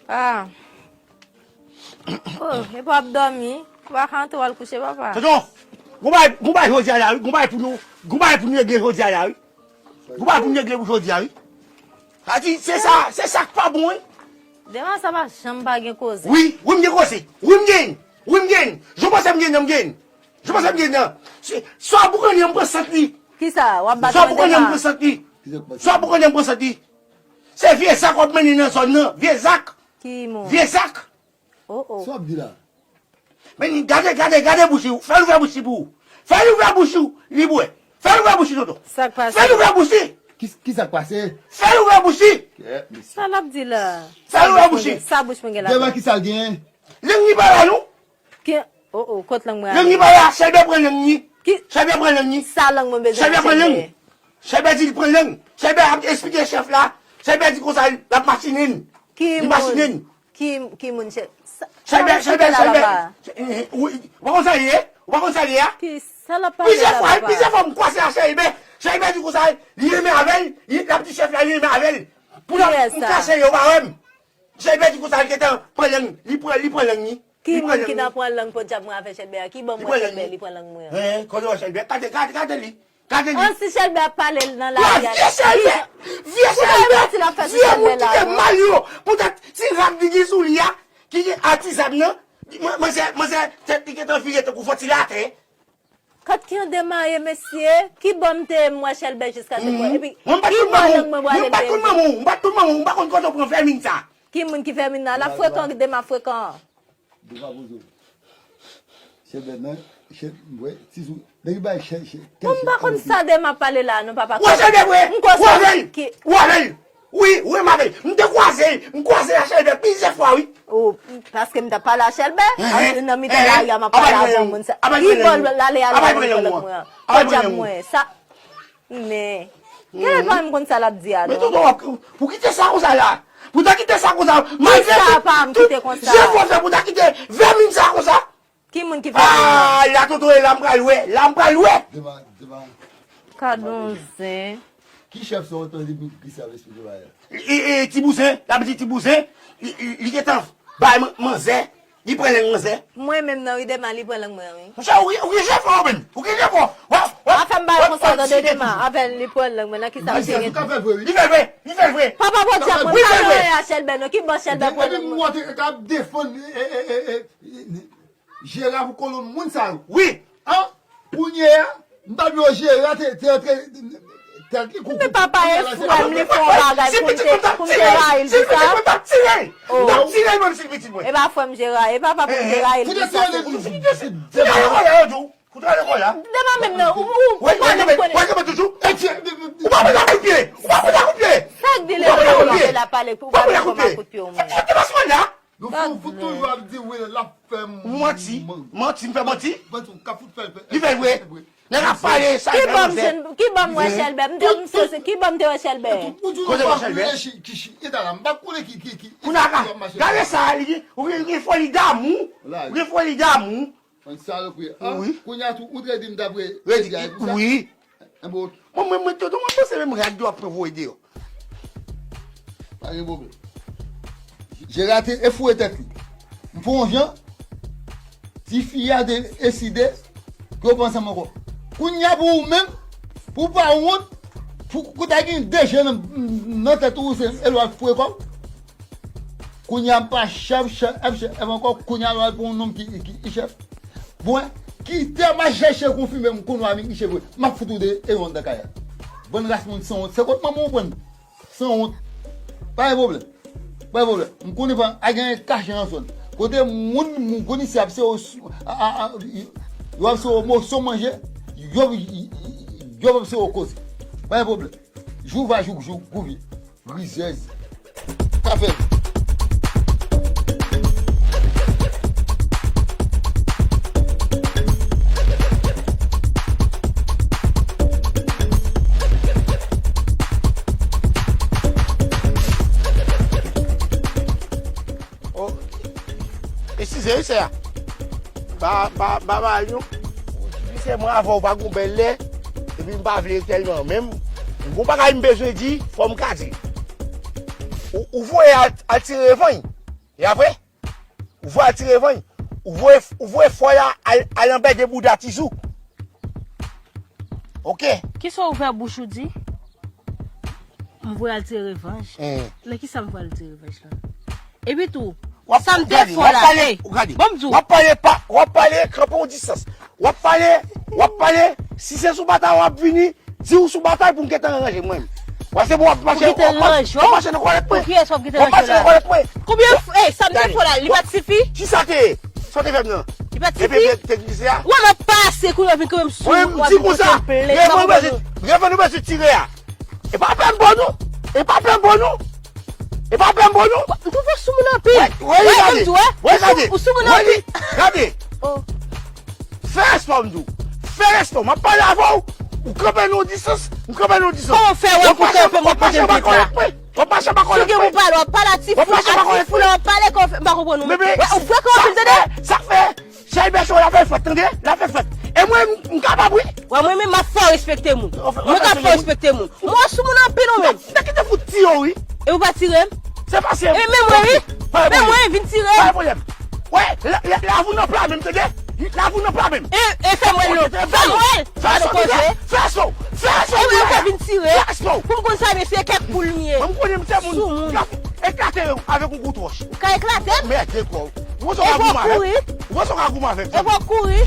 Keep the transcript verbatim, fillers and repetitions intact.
Ah. Oh, epi w ap dòmi? Ou pa ka antre w al kouche, papa? Tonton, gon bagay, gon bagay jodi a la, wi. Gon bagay pou nou, gon bagay pou nou regle jodi a la, wi. Gon bagay pou nou regle pou jodi a, wi. Sa di, se sa, se sa k pa bon, wi. Dema sa pa janm pa gen koze. Wi, wi, m gen koze. Wi, m gen. Wi, m gen. Jan w panse m gen, m gen. Jan w panse m gen nan. Se, sa boukannen, m pran sant li. Kisa? W ap bat mwen, Dema? Sa boukannen, m pran sant li. Sa boukannen, m pran sant li. Se vye zak w ap mennen nan zòn nan. Vye zak. Ki moun? Vye zak. Oh, oh. Sa w ap di la? Men gade, gade, gade bouch li. Fè l ouvè bouch li pou ou. Fè l ouvè bouch li, li bwè. Fè l ouvè bouch li, tonton. Sa k pase? Fè l ouvè bouch li. Ki, ki sa k pase? Fè l ouvè bouch li. Kèt, mesye. Sa l ap di la? Fè l ouvè bouch li. Sa bouch mwen gen la? Dema, ki sa l genyen? Lang li pa la, non. Ki, oh, oh, kot lang mwen ale? Lang li pa la, Chèlbè pran lang li. Ki? Chèlbè pran lang li. Sa lang mwen bezwen? Chèlbè pran lang. Chèlbè di li pran lang. Chèlbè ap esplike chèf la. Chèlbè di konsa l ap machinen. Ki moun? Li machinen. Ki, ki moun, chèf? Chèlbè, Chèlbè, Chèlbè. Wi, ou pa konn sa l ye? Ou pa konn sa l ye a? Ki sa l ap pale la, papa? Plizyè fwa, plizyè fwa m kwaze a Chèlbè. Chèlbè di konsa li renmen avè l, li, l ap di chèf la li renmen avè l. Pou l ap, pou kache yo pa wè m. Chèlbè di konsa, li gentan pran lang, li pran, li pran lang li. Ki moun ki nan pran lang podyab mwen avè Chèlbè a? Ki ban mwen Chèlbè, li pran lang mwen an? Hein, kote w wè Chèlbè? Gade, gade, gade li. Gade li. An, si Chèlbè ap pale nan lari a. Vye Chèlbè! Vye Chèlbè! Vye moun ki gen mal yo! Poutèt ti rad li gen sou li a, ki gen atizam nan, manzè, manzè, tèt li gentan vire tankou vantilatè. Kat ki an demaye, mesye, ki bò m te ye m wè Chèlbè jiskaske pran? Epi, ki bò lang mwen pwale l te ye? Mwen pa t konn manman w, mwen pa t konn manman w, mwen pa konn kote w pran vèmin sa. Ki moun ki vèmin nan? L ap frekan, Dema frekan. Dema poze w. Chèlbè nan, chè, wè, ti sou, nèg bay chè, chè, kèl chè. Mwen pa konn sa Dema pale la, non, papa. Ou wè Chèlbè vre? Ou avè l? Ou avè l? Wi, wi, m avè l. M te kwaze l. M kwaze l ak Chèlbè plizyè fwa, wi. Oh, paske m t ap pale ak Chèlbè. Nan mitan lari a, m ap pale avè yon moun sa. Ki bò l ale a la, li pran lang mwen an? Podyab mwen. Sa, men. Genlè pa menm konn sa l ap di a, non. Men tonton, w ap, pou kite sa konsa la. Pou ta kite sa konsa. Malgre tout, tout jefò w fè pou ta kite vèmin sa konsa. Ki moun ki fè moun nan? Ah, la tonton e la m pral wè, la m pral wè. Dema, Dema. Kadonzen. Ki chèf sa w tande pou ki sa w esplike bagay la? E, e, ti bouzen, l ap di ti bouzen, li, li, li gentan bay man-, manzè, li pran lang manzè. Mwen menm nan wi Dema, li pran lang mwen wi. Monchè, ou gen, ou gen jefò ou menm, ou gen jefò. Afè m bay konsa tande Dema, avè l li pran lang mwen, nan kisa m te gen? Li fè l vre, li fè l vre. Papa podyab mwen pa nan anyen a Chèlbè non, ki bò Chèlbè pran lang mwen? Epi m wè w te ka ap defann, e, e, e, e, e, Jera pou kolon moun sa yo. Wi. An, kounye a, m pa vle Jera te, te antre tèt li kou. Men papa e frè m, li fè yon bagay pou m te, pou m te rayi l pou sa. Si pitit mwen t ap tire l, m t ap tire l. M t ap tire l menm si l pitit mwen. E pa frè m Jera, e papa pou m te rayi l pou sa. Fout ale lekòl la, yo di w. Fout ale lekòl la. Dema menm nan, ou, ou, ou pa menm konnen. Wè, wè, toujou. Ou pa pran kout pye. Ou pa pran kout pye. Sa k di lekòl la pale, ou pa menm pran kout pye ou menm. Fè ti depasman la. Nou fout, fout toujou ap di wi l ap fè manti. Manti, m fè manti? Manti, w ka fout fè l fè. Li fè l vre. Nèg ap pale sa. Ki bò m jwenn, ki bò m wè Chèlbè? M te, m sezi, ki bò m te wè Chèlbè? Kote w wè Chèlbè? Ki, ki, ki eta la, m pa konnen ki, ki, ki. Kounye a, gade sa, li gen, ou gen, gen foli damou. Ou gen foli damou. Yon salopri. Wi. Kounye a tou, ou t redi m t ap re-, redi, redi a, wi. Mwen, mwen, mwen, tonton, mwen panse menm rad yo ap pran voye deyò. Pa gen pwoblèm. Jera te e foure tèt li. M fè yon jan, tifi a te eside ke yo pa ansanm ankò. Kounye a pou ou menm, pou w pa wont, pou, pou ta gen de je nan, nan tèt ou, se e lwa foure kò w. Kounye a m pa chèf, chèf, chèf, chèf ankò, kounye a lwa pou yon nonm ki, ki, ki chèf. Bon, kite m al chèche konfime m kounye a m ki chèf vre. M ap fout ou de e yon dan kay la. Bann ras moun sanwont. Se kot manman w pran? Sanwont. Pa gen pwoblèm. Pa gen pwoblèm. M konnen pa a gen kache nan zòn. Kote moun, moun konnen se ap se yo, a, a, a, yo ap se yo moso manje, yo, yo ap se yo koze. Pa gen pwoblèm. Jou va jou, jou, gouvye. Rizèz. Ka fè. Oh, eskize wi, sè a. Ba, ba, ba, ba, yon. Misye, mwen avè w pa gon bèl lè. Epi m pa vle tèlman. Men m gon bagay m bezwen di, fò m ka di. Ou, ou voye al, al tire revanj. E apre, ou voye al tire vanj. Ou voye, ou voye fòy la al, al anbède bouda Tizou. Oke. Kisa w ouvè bouch ou di? M voye al tire revanj. Hmm. Nan kisa m voye al tire revanj la? Epi tou, sa m te fè la, ey, bon, m di w. W ap pale pa, w ap pale kanpe yon distans. W ap pale, w ap pale, si se sou batay w ap vini, di w sou batay pou m gentan ranje mwen. Wè se bon, w ap mache, w ap mache nan kòlèt mwen. Pou kiyès w ap gentan ranje la? W ap mache nan kòlèt mwen. Konbyen, ey, sa m te fè la, li pa t sifi? Kisa te ye? Sa w te fè m nan? Li pa t sifi? Epi te glise a? Wè m ap pase kounye a vin kanpe m sou ou, w ap vin pote m plent. Revanj nou bezwen tire a. E pa pè m bon nou. E pa pè m bon nou. E pa pè m bon nou. M twouve w sou moun anpil. Wè, wè, gade. Wè, gade. Ou sou moun anpil. Gade. Oh. Fè respè w, m di w. Fè respè w. M ap pale avè w. Ou kanpe nan yon distans, m kanpe nan yon distans. Kòman w fè wè pou kanpe mwen kote m te la? W ap mache anba kòlèt mwen. W ap mache anba kòlèt mwen. Si w gen pou pale, w ap pale a ti fou, a ti fou la, w ap pale kòman w fè, m pa konprann ou. Wè, ou frekan anpil, tande? Sa k fè, sa k fè, Chay Bècho, l ap fè fèt, tande? L ap fè fèt. E mwen, m, m kapab, wi. Wè, mwen menm, m ap fè w respekte moun. Mwen k ap fè w respekte moun. Mwen sou moun anpil ou menm. M ta kite fout tiye w, wi. E ou pa tire m? Se pase. E men mwen, wi. Men mwen, vin tire m. Pa gen pwoblèm. Wè, la, la, lavi w nan pla menm, tande? Lavi w nan pla menm. E, e fè m wè l non. Fè m wè l. Fè so, fè so, fè so. E mwen, ou ka vin tire. Fè so. Pou m konn sa, mesye, kèk poul m ye. Mwen, m konnen m se moun. Sou moun. K ap eklate avèk yon kout wòch. Ou ka eklate m? Mède kò w. Ou wè sa w ka goumen avè m? Ou wè sa w ka goumen avè m? E fò w kouri.